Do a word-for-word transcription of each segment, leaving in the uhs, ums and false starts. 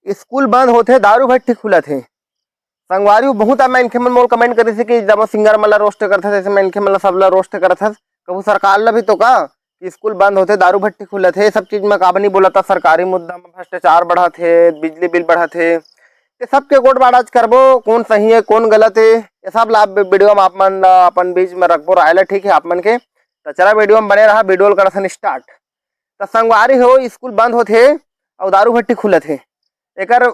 School बंद होथे, दारू भट्टी खुलत हे। संगवारी हो, बहुत मनखे मन मोला कमेंट करिस हे कि जब सिंगर मन ला रोस्ट करथस, ऐसे मनखे मन ला सब ला रोस्ट करथस। कभू सरकार ला भी तो का कि स्कूल बंद होथे, दारू भट्टी खुलत हे, ये सब चीज में काबर नहीं बोलत? सरकारी मुद्दा में भ्रष्टाचार बढ़त हे, बिजली बिल बढ़त हे, ये सब के गोठ बात आज करबो, कौन सही है, कौन गलत है, ये सब ला वीडियो में आप मन ला अपन बीच में रखबो राय ला, ठीक है आप मन के। तो चला वीडियो में बने रहा, वीडियो ला करथन स्टार्ट। तो संगवारी हो, स्कूल बंद होथे अउ दारू भट्टी खुलत हे, एकर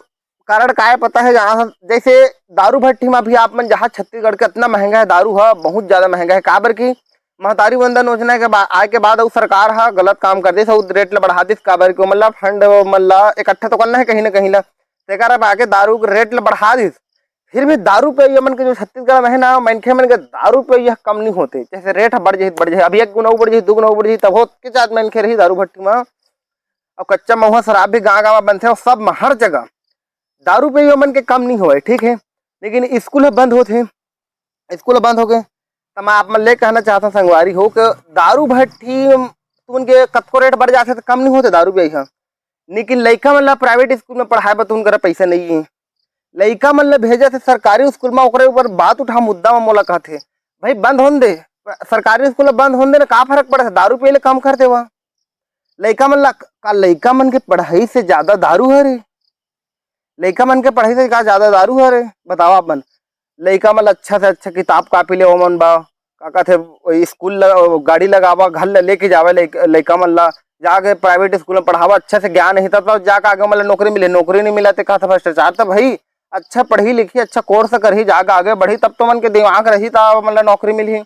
कारण का है पता है? जहाँ जैसे दारू भट्टी में भी आप मन जहाँ छत्तीसगढ़ के इतना महंगा है दारू है, बहुत ज्यादा महंगा है। काबर की महतारी वंदन योजना के बाद, आए के बाद अउ सरकार हा गलत काम कर दिस, अउ रेट ला बढ़ा दिस। काबर की ओमन ला फंड, ओमन ला इकट्ठा तो करना है कहीं ना कहीं ला, तेकर अब आके दारू के रेट ला बढ़ा दिस। फिर भी दारू पे ये मन के जो छत्तीसगढ़ में है ना, मनखे मन के दारू पे यह कम नहीं होते। जैसे रेट बढ़ जाही, बढ़ जाही, अभी एक गुना बढ़ जाही, दो गुना बढ़ जाही, तब होत के चाहत मनखे रही दारू भट्टी में। अब कच्चा महुआ शराब भी गाँव गाँव में बनथे, और सब में हर जगह दारू पे ये मन के कम नहीं होए, ठीक है। लेकिन स्कूल ह बंद होथे, स्कूल बंद हो गए, तो मैं आप मन ले कहना चाहता हूँ संगवारी हो कि दारू भट्टी तुमन के कतको रेट बढ़ जाथे तो कम नहीं होते दारू पियई ह। लेकिन लइका मन ला प्राइवेट स्कूल में पढ़ाए बर तुमन करा पैसा नहीं है, लइका मन ला भेजत हे सरकारी स्कूल में, ओकरे ऊपर बात उठा, मुद्दा में मोला कहथे, भाई बंद होन दे, सरकारी स्कूल बंद होन दे ना, का फर्क पड़त हे, दारू पिए ले कम कर देवा। लइका मन ला का, लइका मन के पढ़ाई से ज्यादा दारू हरे? लइका मन के पढ़ाई से का ज्यादा दारू हरे? बताओ आप मन। लइका मन ला अच्छा से अच्छा किताब कॉपी ले, ओमन बा का कहथे, स्कूल ल-, गाड़ी लगावा, घर ले लेके जावे लइक-, लइका मन ला, जाके प्राइवेट स्कूल में पढ़ावा, अच्छा से ज्ञान ही तब तो जाके आगे ओमन ला नौकरी मिले। नौकरी नहीं मिला ते कहथे भ्रष्टाचार। तो भाई अच्छा पढ़ी लिखी, अच्छा कोर्स करही, जाके आगे बढ़ी, तब तो मन के दिमाग रही, तब मन ला नौकरी मिलही।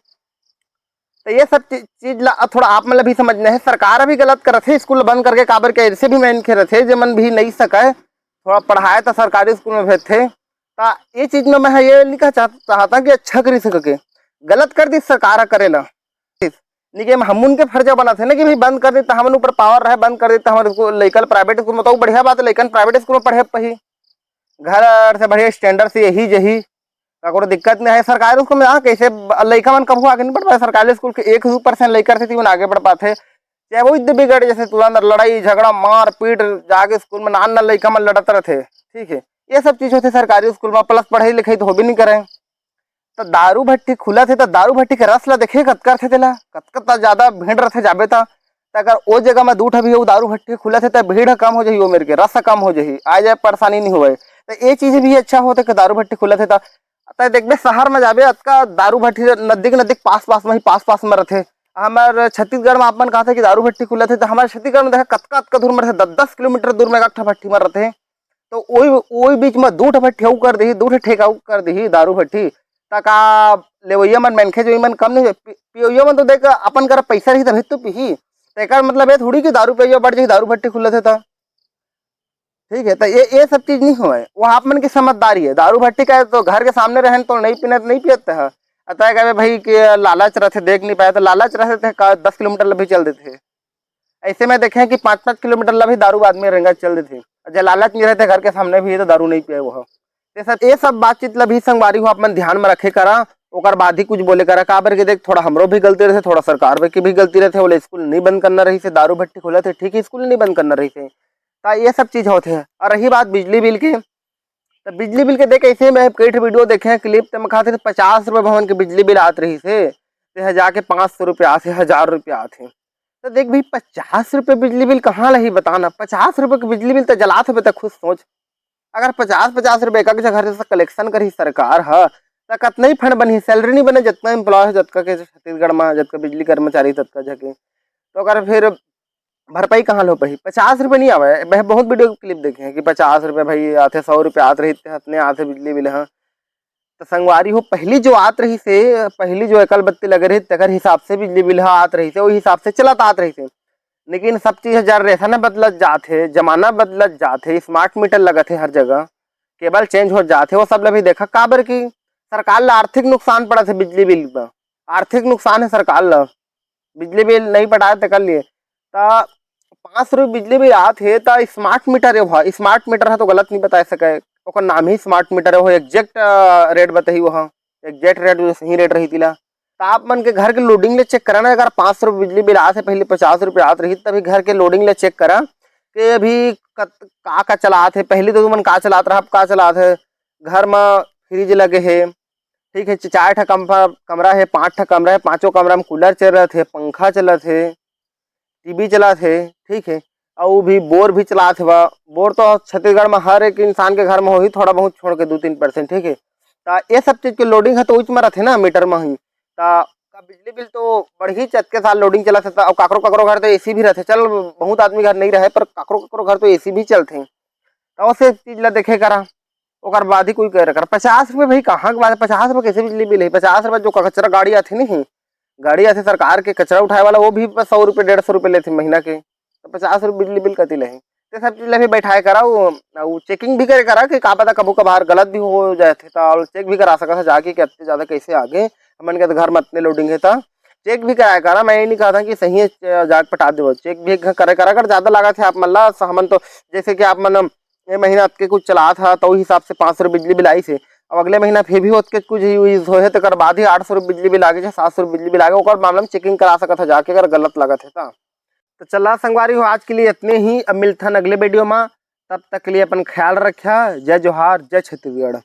तो ये सब ची-, चीज ला थोड़ा आप मन ला भी समझना है। सरकार भी गलत करत हे स्कूल बंद करके, काबर के ऐसे भी मनखे रथे जे मन भी नहीं सके, थोड़ा पढ़ाए तो सरकारी स्कूल में भेजथे। तो ये चीज में मैं ये नहीं कहा चाह-, चाहता कि अच्छा करी सके, गलत कर दी सरकार करे ला। नहीं कि हमन के फर्जा बनत हे ना कि भाई बंद कर दी तो हमन ऊपर पावर रहे, बंद कर दी तो हमर स्कूल लइका ल प्राइवेट स्कूल में, तो बढ़िया बात है, लइका ल प्राइवेट स्कूल में पढ़े पही, घर से बढ़िया स्टैंडर्ड से यही जही, काकरो दिक्कत नहीं है। सरकारी स्कूल में जाना कैसे ब-, लइका मन कभू आगे नहीं बढ़ पाए, सरकारी स्कूल के एक दो परसेंट लइका रथे, तेमन आगे बढ़ पाथे। चाहे वो इतने बिगड़, जैसे तुरंत लड़ाई झगड़ा मारपीट, जाके स्कूल में नान नान लइका मन लड़त रहथे, ठीक है, ये सब चीज होथे सरकारी स्कूल में, प्लस पढ़ाई लिखाई तो होबे नहीं करे। तो दारू भट्टी खुलत हे, तो दारू भट्टी के रस ला देखे कतका रथे तेला, कतका त ज्यादा भीड़ रथे जाबे त। त अगर ओ जगह में दू ठा भी वो दारू भट्टी खुलत हे, त भीड़ ह कम हो जाही, ओ मेर के रस ह कम हो जाही, आ जाए परेशानी नहीं होवे। त ये चीज भी अच्छा होथे कि दारू भट्टी खुलत हे त। त देखबे शहर में जाबे, अतका दारू भट्टी नजदीक नजदीक पास पास में ही, पास पास में रथे। हमर छत्तीसगढ़ में आप मन कहथे कि दारू भट्टी खुलत हे, त हमर छत्तीसगढ़ में देखा कतका कतका दूर में रथे, दस दस किलोमीटर दूर में एक ठा भट्टी में रथे। तो ओई, ओई बीच में दू ठा भट्टी अउ कर दिही, दू ठा ठेका अउ कर दिही दारू भट्टी। त का लेवइया मन, मनखे जो मन कम नहीं, पि-, पियइया मन तो देख अपन करा पैसा रही तभी तो पीही। तो एकर मतलब ये थोड़ी कि दारू पियइया बढ़ जाही, दारू भट्टी खुलत हे त। ठीक है, तो ये, ये सब चीज नहीं होए, वो आप मन की समझदारी है। दारू भट्टी का है तो घर के सामने रहन तो नहीं पीना तो नहीं पियत है। अतः कहबे भाई कि लालच रहते, देख नहीं पाए, तो लालच रहते का दस किलोमीटर ला भी चल देते हैं। ऐसे में देखे कि पाँच पाँच किलोमीटर ला भी दारू आदमी रेंगा चल देथे। जे लालच नहीं रहते, घर के सामने भी तो दारू नहीं पिए वो। ये सब, ये सब बातचीत ला भी संगवारी हो आप मन ध्यान में रखे करा, ओकर बाद ही कुछ बोले करा। काबर के देख, थोड़ा हमरो भी गलती रहते, थोड़ा सरकार के भी गलती रहते, बोले स्कूल नहीं बंद करना रही से, दारू भट्टी खुलत हे, ठीक है, स्कूल नहीं बंद करना रही से। ता ये सब चीज होते हैं। और रही बात बिजली बिल के, तो बिजली बिल के देख, ऐसे में कई ठो वीडियो देखे हैं, क्लिप, तो मैं कहते थे पचास रुपये भवन के बिजली बिल आत रही से, ते ह जाके पाँच सौ रुपये आते, हजार रुपये आते। तो देख भाई, पचास रुपये बिजली बिल कहाँ लही बताना? पचास रुपये के बिजली बिल तो जलात होबे, तो खुद सोच, अगर पचास पचास रुपये एक एक जगह से कलेक्शन करही सरकार ह, तो कतना ही फंड बनही, सैलरी नहीं बने, जितना एम्प्लॉय है, जतका के छत्तीसगढ़ में, जतका बिजली कर्मचारी, ततका जगह। तो अगर फिर भरपाई कहाँ ले हो पाही? पचास रुपये नहीं आवे। मैं बहुत वीडियो क्लिप देखे हैं कि पचास रुपये भाई आते, सौ रुपये आत रही, इतने आते बिजली बिल ह। तो संगवारी हो, पहली जो आत रही से, पहली जो एकल बत्ती लगे रही, तेकर हिसाब से बिजली बिल ह आत रही से, वही हिसाब से चलत आत रही से। लेकिन सब चीज, जनरेशन बदलत जात हे, जमाना बदलत जात हे, स्मार्ट मीटर लगत हे हर जगह, केबल चेंज हो जात हे, वो सब ला भी देखा। काबर की सरकार ला आर्थिक नुकसान पड़त हे बिजली बिल में, आर्थिक नुकसान है सरकार ला, बिजली बिल नहीं पटाए तेकर लिए। त पाँच सौ रुपये बिजली बिल आत हे, त स्मार्ट मीटर है वह, स्मार्ट मीटर है तो गलत नहीं बता सके, ओकर नाम ही स्मार्ट मीटर है, वो एग्जैक्ट रेट बताही, वह एग्जैक्ट रेट जो सही रेट रही तिला। त आप मन के घर के लोडिंग ले चेक करा ना, अगर पाँच सौ रुपये बिजली बिल आत हे, पहले पचास रुपये आत रही, तभी घर के लोडिंग ले चेक करा कि अभी का का चलात हे, पहली तो तुमन का चलात रहा, अब का चलात हे। घर म फ्रिज लगे हे, ठीक है, चार ठा कमरा कमरा हे, पांच ठा कमरा हे, पांचों कमरा में कूलर चलत हे, पंखा चलत हे, टीवी चलत हे, ठीक है, अउ भी बोर भी चलात हे। बोर तो छत्तीसगढ़ में हर एक इंसान के घर में होही, थोड़ा बहुत छोड़ के दो तीन परसेंट, ठीक है। तो ये सब चीज के लोडिंग है तो उच में रथे ना, मीटर में ही। तो का बिजली बिल तो बढ़ही, जतके साल लोडिंग चलत हे। तो अउ काकरो काकरो घर तो एसी भी रथे, चल, बहुत आदमी घर नहीं रहे, पर काकरो काकरो घर तो एसी भी चलथे। तो उसे चीज ला देखे करा, ओकर बाद ही कोई करे करा। पचास रुपये भाई, कहाँ के बात है, पचास रुपये कैसे बिजली बिल है? पचास रुपये जो कचरा गाड़ी आथे नहीं, गाड़ी आथे सरकार के कचरा उठाए वाला, वो भी बस सौ रुपये, डेढ़ सौ रुपये लेथे महीना के। तो पचास रुपये बिजली बिल कति लेही? ते सब चीज ला भी बैठाए करा, वो, वो चेकिंग भी करे करा कि का पता कभू कभार गलत भी हो जाए थे, तो चेक भी करा सकत है जाके कि अतने ज्यादा कैसे आ गे। हमन के तो घर में अतने लोडिंग है, तो चेक भी कराए करा। मैं ये नहीं कहता कि सही है, च-, जाके पटा देवो, चेक भी एक घ-, करे करा। अगर ज्यादा लागत है आप मन ला, स-, हमन तो, जैसे कि आप मन ये महीना अतके कुछ चलात हा, तो हिसाब से पाँच सौ रुपये बिजली बिल आइस हे। अब अगले महीना फिर भी ओतके कुछ ही यूज होए हे, तेकर बाद ही आठ सौ रुपये बिजली बिल आगे, चाहे सात सौ रुपये बिजली बिल आगे, ओकर मामला में चेकिंग करा सकत हा जाके, अगर गलत लागत है तो। तो चला संगवारी हो, आज के लिए इतने ही। अब मिलथन अगले वीडियो में, तब तक के लिए अपन ख्याल रखा। जय जोहार, जय छत्तीसगढ़।